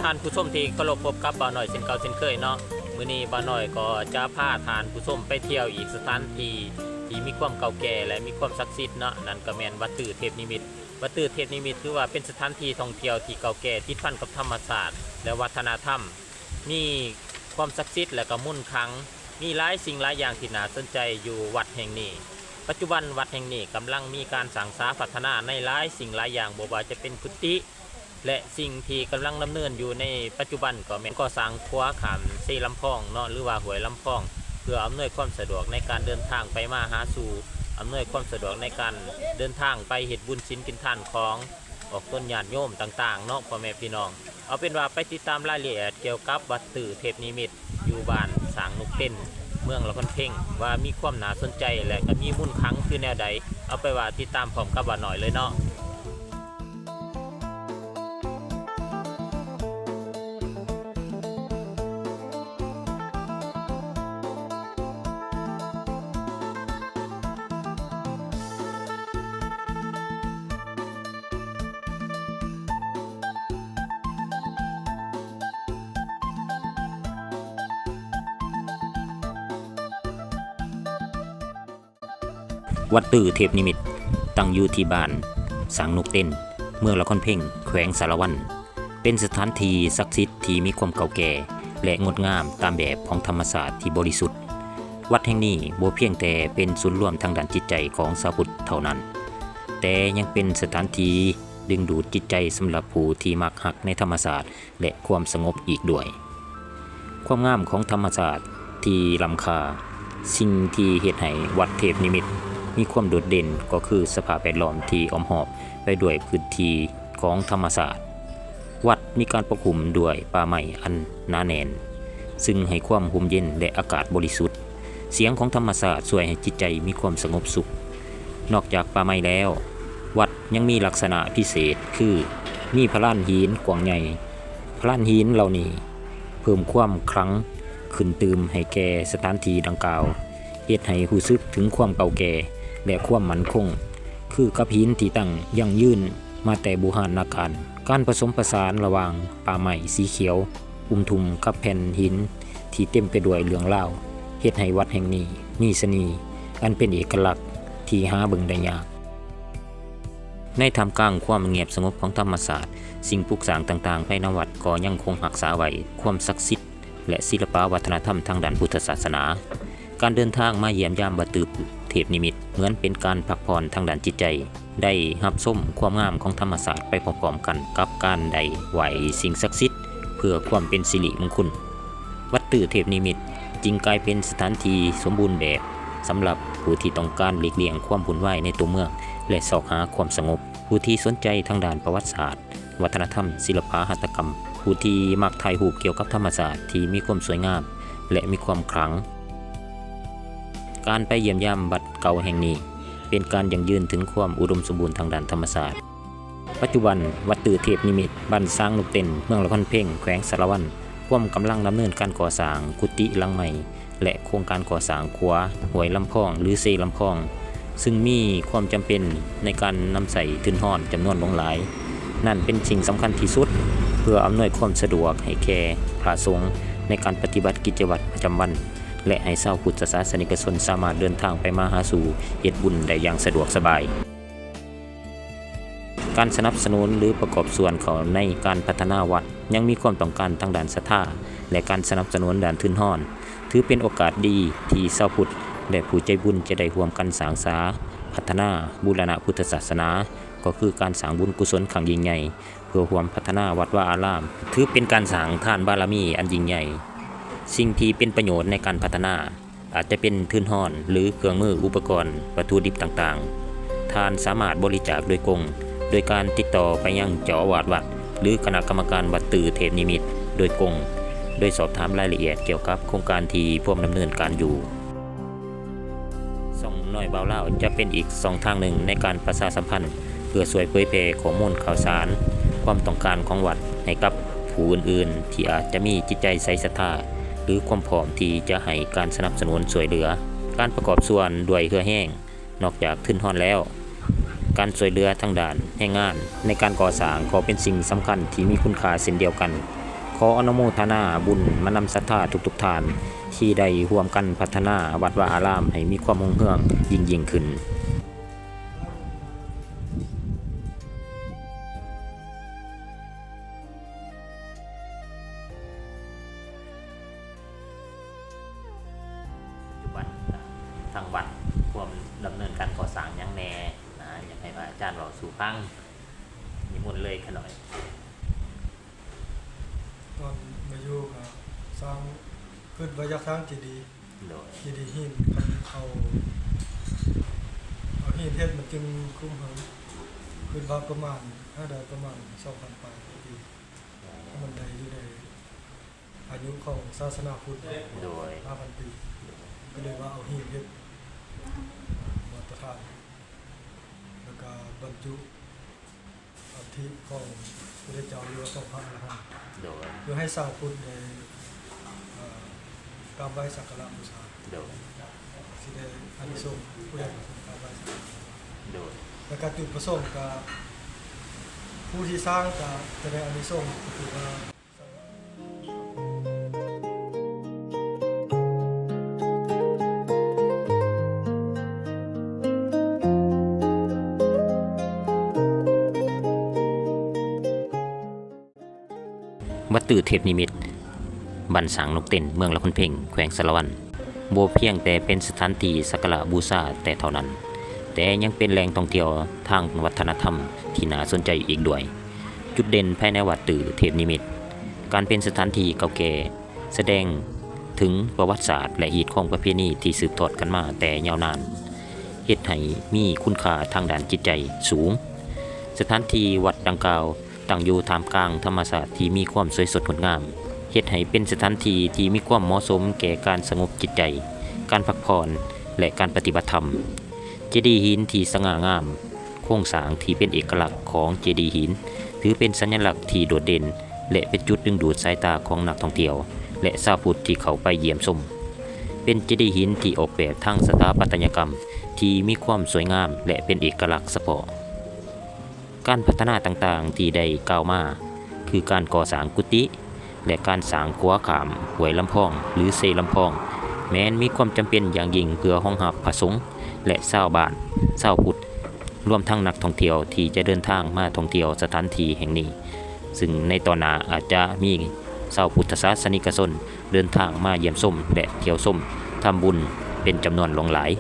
ທ່ານຜູ້ຊົມທີ່ເຄົາລົບ, ພົບກັບບ່າວນ້ອຍເຊັ່ນເກົ່າເຊັ່ນເຄີຍເນາະ. ມື້ນີ້ບ່າວນ້ອຍກໍຈະພາທ່ານຜູ້ຊົມໄປທ່ຽວອີກສະຖານທີ່ທີ່ມີຄວາມເກົ່າແກ່ ແລະ ມີຄວາມສັກສິດເນາະ, ນັ້ນກໍແມ່ນວັດຕື້ເທບນິມິດ. ວັດຕື້ເທບນິມິດຖືວ່າເປັນສະຖານທີ່ທ່ອງທ່ຽວທີ່ເກົ່າແກ່ ຕິດພັນກັບທຳມະຊາດ ແລະ ວັດທະນະທຳ, ມີຄວາມສັກສິດ ແລະ ກໍມົນຄັງ, ມີຫຼາຍສິ່ງຫຼາຍຢ່າງທີ່ໜ້າສົນໃຈຢູ່ວັດແຫ່ງນີ້. ປັດຈຸບັນວັດແຫ່ງນີ້ກຳລັງມີການສ້າງສາພັດທະນາໃນຫຼາຍສິ່ງຫຼາຍຢ່າງ, ບໍ່ວ່າຈະເປັນກຸຕິ ແລະ ສິ່ງທີ່ກຳລັງດຳເນີນຢູ່ໃນປັດຈຸບັນກໍແມ່ນກໍ່ສ້າງຂົວຂ້າມເຊລຳພອງເນາະ ຫຼືວ່າຫ້ວຍລຳພອງ ເພື່ອອຳນວຍຄວາມສະດວກໃນການເດີນທາງໄປມາຫາສູ່, ອຳນວຍຄວາມສະດວກໃນການເດີນທາງໄປເຮັດບຸນສິນກິນທານຂອງອອກຕົນຍາດໂຍມຕ່າງໆເນາະ ພໍ່ແມ່ພີ່ນ້ອງ. ເອົາເປັນວ່າໄປຕິດຕາມລາຍລະອຽດກ່ຽວກັບວັດຕື້ເທບນິມິດ ຢູ່ບ້ານສາງນົກເຕັ້ນ ເມືອງລະຄອນເພັງ ວ່າມີຄວາມໜ້າສົນໃຈ ແລະ ກໍມີມົນຄັງຄືແນວໃດ. ເອົາໄປວ່າຕິດຕາມພ້ອມກັບບ່າວນ້ອຍເລີຍເນາະ. ວັດຕື້ເທບນິມິດ ຕັ້ງຢູ່ທີ່ບ້ານສາງນົກເຕັ້ນ ເມືອງລະຄອນເພັງ ແຂວງສາລະວັນ, ເປັນສະຖານທີ່ສັກສິດທີ່ມີຄວາມເກົ່າແກ່ ແລະ ງົດງາມຕາມແບບຂອງທຳມະຊາດທີ່ບໍລິສຸດ. ວັດແຫ່ງນີ້ບໍ່ພຽງແຕ່ເປັນສູນລວມທາງດ້ານຈິດໃຈຂອງຊາວພຸດເທົ່ານັ້ນ, ແຕ່ຍັງເປັນສະຖານທີ່ດຶງດູດຈິດໃຈສຳລັບຜູ້ທີ່ມັກຮັກໃນທຳມະຊາດ ແລະ ຄວາມສະຫງົບອີກດ້ວຍ. ຄວາມງາມຂອງທຳມະຊາດທີ່ລ້ຳຄ່າ, ສິ່ງທີ່ເຮັດໃຫ້ວັດເທບນິມິດມີຄວາມໂດດເດັ່ນກໍຄືສະພາບແວດລ້ອມທີ່ອ້ອມຮອບໄປດ້ວຍພື້ນທີ່ຂອງທຳມະຊາດ. ວັດມີການປົກຫຸ້ມດ້ວຍປ່າໄມ້ອັນໜາແໜ້ນ, ຊຶ່ງໃຫ້ຄວາມຮົ່ມເຢັນ ແລະ ອາກາດບໍລິສຸດ. ສຽງຂອງທຳມະຊາດຊ່ວຍໃຫ້ຈິດໃຈມີຄວາມສະຫງົບສຸກ. ນອກຈາກປ່າໄມ້ແລ້ວ, ວັດຍັງມີລັກສະນະພິເສດຄື ມີພະລານຫີນກວ້າງໃຫຍ່. ພະລານຫີນເຫຼົ່ານີ້ເພີ່ມຄວາມຂລັງຂຶ້ນຕື່ມໃຫ້ແກ່ສະຖານທີ່ດັ່ງກ່າວ, ເຮັດໃຫ້ຮູ້ສຶກເຖິງຄວາມເກົ່າແກ່ ແລະ ຄວາມໝັ້ນຄົງ ຄືກັບຫີນທີ່ຕັ້ງຢັ້ງຢືນມາແຕ່ບູຮານນາການ. ການປະສົມປະສານລະຫວ່າງປ່າໄມ້ສີຂຽວ ອຸ້ມທຸ່ມກັບແຜ່ນຫີນທີ່ເຕັມໄປດ້ວຍເລື່ອງລາວ ເຮັດໃຫ້ວັດແຫ່ງນີ້ມີສະເໜ່ອັນເປັນເອກະລັກທີ່ຫາເບິ່ງໄດ້ຍາກ. ໃນທ່າມກາງຄວາມງຽບສະຫງົບຂອງທຳມະຊາດ, ສິ່ງປຸກສ້າງຕ່າງໆພາຍໃນວັດກໍຍັງຄົງຮັກສາໄວ້ຄວາມສັກສິດ ແລະ ສິລະປະວັດທະນະທຳທາງດ້ານພຸດທະສາສະໜາ. ການເດີນທາງມາຢ້ຽມຢາມວັດຕື້ເທບນິມິດ ເໝືອນເປັນການພັກຜ່ອນທາງດ້ານຈິດໃຈ, ໄດ້ຮັບຊົມຄວາມງາມຂອງທຳມະຊາດໄປພ້ອມໆກັນກັບການໄດ້ໄຫວ້ສິ່ງສັກສິດເພື່ອຄວາມເປັນສິລິມົງຄຸນ. ວັດຕື້ເທບນິມິດຈຶ່ງກາຍເປັນສະຖານທີ່ສົມບູນແບບສຳລັບຜູ້ທີ່ຕ້ອງການຫຼີກລ່ຽງຄວາມວຸ່ນວາຍໃນຕົວເມືອງ ແລະ ຊອກຫາຄວາມສະຫງົບ. ຜູ້ທີ່ສົນໃຈທາງດ້ານປະຫວັດສາດ, ວັດທະນະທຳ, ສິລະປະຫັດຖະກຳ, ຜູ້ທີ່ມັກຖ່າຍຮູບກ່ຽວກັບທຳມະຊາດທີ່ມີຄວາມສວຍງາມ ແລະ ມີຄວາມຂລັງ. ການໄປຢ້ຽມຢາມວັດເກົ່າແຫ່ງນີ້ ເປັນການຢັ້ງຢືນເຖິງຄວາມອຸດົມສົມບູນທາງດ້ານທຳມະຊາດ. ປັດຈຸບັນ, ວັດຕື້ເທບນິມິດ ບ້ານສາງນົກເຕັ້ນ ເມືອງລະຄອນເພັງ ແຂວງສາລະວັນ ພວມກຳລັງດຳເນີນການກໍ່ສ້າງກຸຕິຫຼັງໃໝ່ ແລະ ໂຄງການກໍ່ສ້າງຂົວຫ້ວຍລຳພອງ ຫຼື ເຊລຳພອງ, ຊຶ່ງມີຄວາມຈຳເປັນໃນການນຳໃຊ້ທຶນຮອນຈຳນວນຫຼວງຫຼາຍ. ນັ້ນເປັນສິ່ງສຳຄັນທີ່ສຸດ ເພື່ອອຳນວຍຄວາມສະດວກໃຫ້ແກ່ພະສົງໃນການປະຕິບັດກິດຈະວັດປະຈຳວັນ ແລະ ໃຫ້ຊາວພຸດທະສາສະນິກະຊົນສາມາດເດີນທາງໄປມາຫາສູ່ເຮັດບຸນໄດ້ຢ່າງສະດວກສະບາຍ. ການສະໜັບສະໜູນ ຫຼື ປະກອບສ່ວນເຂົ້າໃນການພັດທະນາວັດ ຍັງມີຄວາມຕ້ອງການທາງດ້ານສັດທາ ແລະ ການສະໜັບສະໜູນດ້ານທຶນຮອນ. ຖືເປັນໂອກາດດີທີ່ຊາວພຸດ ແລະ ຜູ້ໃຈບຸນຈະໄດ້ຮ່ວມກັນສ້າງສາ, ພັດທະນາ, ບູລະນະພຸດທະສາສະໜາ, ກໍຄືການສ້າງບຸນກຸສົນຄັ້ງຍິ່ງໃຫຍ່ ເພື່ອຮ່ວມພັດທະນາວັດວາອາລາມ. ຖືເປັນການສ້າງທານບາລະມີອັນຍິ່ງໃຫຍ່. ສິ່ງທີ່ເປັນປະໂຫຍດໃນການພັດທະນາ ອາດຈະເປັນທຶນຮອນ ຫຼື ເຄື່ອງມື, ອຸປະກອນ, ວັດຖຸດິບຕ່າງໆ. ທ່ານສາມາດບໍລິຈາກໂດຍກົງ ໂດຍການຕິດຕໍ່ໄປຍັງເຈົ້າອາວາດວັດ ຫຼື ຄະນະກຳມະການວັດຕື້ເທບນິມິດໂດຍກົງ ໂດຍສອບຖາມລາຍລະອຽດກ່ຽວກັບໂຄງການທີ່ພວມດຳເນີນການຢູ່. ຊ່ອງນ້ອຍບ່າວລາວ ຈະເປັນອີກຊ່ອງທາງໜຶ່ງໃນການປະຊາສຳພັນ ເພື່ອຊ່ວຍເຜີຍແຜ່ຂໍ້ມູນຂ່າວສານ, ຄວາມຕ້ອງການຂອງວັດໃຫ້ກັບຜູ້ອື່ນໆ ທີ່ອາດຈະມີຈິດໃຈໃສສັດທາ ຫຼື ຄວາມພ້ອມທີ່ຈະໃຫ້ການສະໜັບສະໜູນຊ່ວຍເຫຼືອ. ການປະກອບສ່ວນດ້ວຍເຫື່ອແຮງ, ນອກຈາກທຶນຮອນແລ້ວ, ການຊ່ວຍເຫຼືອທາງດ້ານແຮງງານໃນການກໍ່ສ້າງກໍເປັນສິ່ງສຳຄັນທີ່ມີຄຸນຄ່າເຊັ່ນດຽວກັນ. ຂໍອະນຸໂມທະນາບຸນມານຳສັດທາທຸກໆທ່ານ ທີ່ໄດ້ຮ່ວມກັນພັດທະນາວັດວາອາລາມໃຫ້ມີຄວາມຮຸ່ງເຮືອງຍິ່ງໆຂຶ້ນ. ປັດຈຸບັນທາງວັດພວມດຳເນີນການກໍ່ສ້າງຫຍັງແດ່ ອາ ຢາກໃຫ້ພະອາຈານເວົ້າສູ່ຟັງ. ນິມົນເລີຍຂະນ້ອຍ. ຕອນມາຢູ່ກະສ້າງ ຄິດວ່າຢາກສ້າງເຈດີ ໂດຍ ເຈດີຫີນ ຄັນເອົາ ເອົາຫີນເຮັດມັນຈຶ່ງຄຸ້ມເຮີງ. ຄິດວ່າປະມານ ໜ້າໄດ້ປະມານສອງພັນປາຍປີ ມັນໄດ້ຢູ່ໃນອາຍຸຂອງສາສະໜາພຸດ ໂດຍ ຫ້າພັນປີ ກະເລີຍວ່າເອົາຫີນເຮັດ ມາດຕະຖານ ແລ້ວກະບັນຈຸ ອັດຖິຂອງພະພຸດທະເຈົ້າ ຫຼືວ່າຂອງພະອະລະຫັນ ໂດຍ ເພື່ອໃຫ້ຊາວພຸດໄດ້ ເອີ ກາບໄຫວ້ສັກກາລະບູຊາ ໂດຍ ຊິໄດ້ອານິສົງ ຜູ້ໃດກໍຊົງກາບໄຫວ້ສັກກາລະບູຊາ ໂດຍ ແລະກະຈຸດປະສົງກະ ຜູ້ທີ່ສ້າງກະຈະໄດ້ອານິສົງ ກໍຄືວ່າ ວັດຕື້ເທບນິມິດ ບ້ານສາງນົກເຕັ້ນ ເມືອງລະຄົນເພັງ ແຂວງສາລະວັນ ບໍ່ພຽງແຕ່ເປັນສະຖານທີ່ສັກກາລະບູຊາແຕ່ເທົ່ານັ້ນ, ແຕ່ຍັງເປັນແຫຼ່ງທ່ອງທ່ຽວທາງວັດທະນະທຳທີ່ໜ້າສົນໃຈອີກດ້ວຍ. ຈຸດເດັ່ນພາຍໃນວັດຕື້ເທບນິມິດ ການເປັນສະຖານທີ່ເກົ່າແກ່ ສະແດງເຖິງປະຫວັດສາດ ແລະ ຮີດຄອງປະເພນີທີ່ສືບທອດກັນມາແຕ່ຍາວນານ, ເຮັດໃຫ້ມີຄຸນຄ່າທາງດ້ານຈິດໃຈສູງ. ສະຖານທີ່ວັດດັ່ງກ່າວຕັ້ງຢູ່ທ່າມກາງທຳມະຊາດທີ່ມີຄວາມສວຍສົດງົດງາມ, ເຮັດໃຫ້ເປັນສະຖານທີ່ທີ່ມີຄວາມເໝາະສົມແກ່ການສະຫງົບຈິດໃຈ, ການພັກຜ່ອນ ແລະ ການປະຕິບັດທຳ. ເຈດີຫີນທີ່ສະຫງ່າງາມ, ໂຄງສ້າງທີ່ເປັນເອກະລັກຂອງເຈດີຫີນ ຖືເປັນສັນຍະລັກທີ່ໂດດເດັ່ນ ແລະ ເປັນຈຸດດຶງດູດສາຍຕາຂອງນັກທ່ອງທ່ຽວ ແລະ ຊາວພຸດທີ່ເຂົ້າໄປຢ້ຽມຊົມ. ເປັນເຈດີຫີນທີ່ອອກແບບທາງສະຖາປັດຕະຍະກຳທີ່ມີຄວາມສວຍງາມ ແລະ ເປັນເອກະລັກສະເພາະ. ການພັດທະນາຕ່າງໆທີ່ໄດ້ກ່າວມາ ຄືການກໍ່ສ້າງກຸຕິ ແລະ ການສ້າງຂົວຂ້າມຫ້ວຍລຳພອງ ຫຼື ເຊລຳພອງ ແມ່ນມີຄວາມຈຳເປັນຢ່າງຍິ່ງເພື່ອຮອງຮັບພະສົງ ແລະ ຊາວບ້ານ, ຊາວພຸດ, ລວມທັງນັກທ່ອງທ່ຽວທີ່ຈະເດີນທາງມາທ່ອງທ່ຽວສະຖານທີ່ແຫ່ງນີ້, ຊຶ່ງໃນຕໍ່ໜ້າອາດຈະມີຊາວພຸດທະສາສະນິກະຊົນເດີນທາງມາຢ້ຽມຊົມ ແລະ ທ່ຽວຊົມທຳບຸນເປັນຈຳນວນຫຼວງຫຼາຍ.